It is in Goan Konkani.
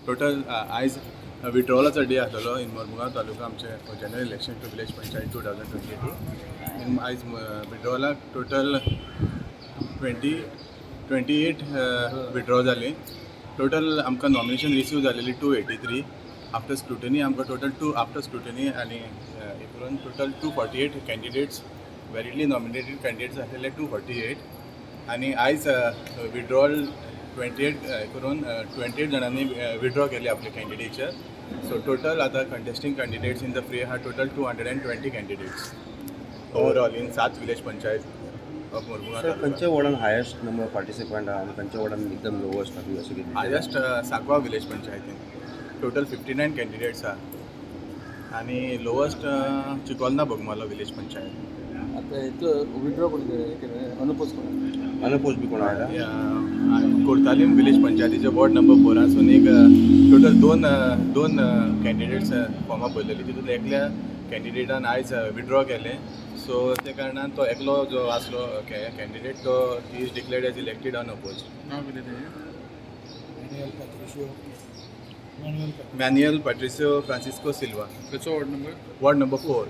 टोटल आयज विड्रॉलाचो डे आसलेलो इन मोरमुगांव तालुका आमचे general election to village panchayat 2022. In आयज विड्रॉलाक total 28 withdraw जाली. टोटल आमकां नॉमिनेशन रिसीव जालेली 283. आफ्टर स्क्रुटनी आमकां टोटल टू आफ्टर स्क्रुटनी आनी हे करून total 248 candidates, validly nominated candidates आसलेले 248. आनी आयज विड्रॉल 28 करून 28 जाणांनी विड्रॉ केले आपले कॅन्डिडेचर. सो टोटल आतां contesting candidates in the fray आहा total 220 candidates overall in सात village panchayat of Mormugao. Sir, खंयच्या वॉर्डान हायेस्ट नंबर पार्टिसिपंट आहा आनी खंयच्या वॉर्डान एकदम लोवस्ट आहा अशें कितें? हायेस्ट सांकवा विलेज पंचायतीन टोटल 59 कॅन्डिडेट्स आहा आनी लोवस्ट चिकोलना बोगमालो विलेज पंचायत. आता हेतू विड्रॉ कोण केलें? अनअपोज कोण? अनअपोज बी कोण आहा? कुर्तालीम विलेज पंचायतीचे वॉर्ड नंबर फोरासून एक टोटल दोन दोन कॅन्डिडेट्स फॉर्मां भरलेली. तितून एकल्या कॅन्डिडेटान आयज विड्रॉ केलें. सो ते कारणान तो एकलो जो आसलो कॅन्डिडेट, तो he is declared as elected unopposed. नाव कितें तेजें? Manual Patricio Francisco Silva. खंयचो वॉर्ड नंबर? Ward number 4.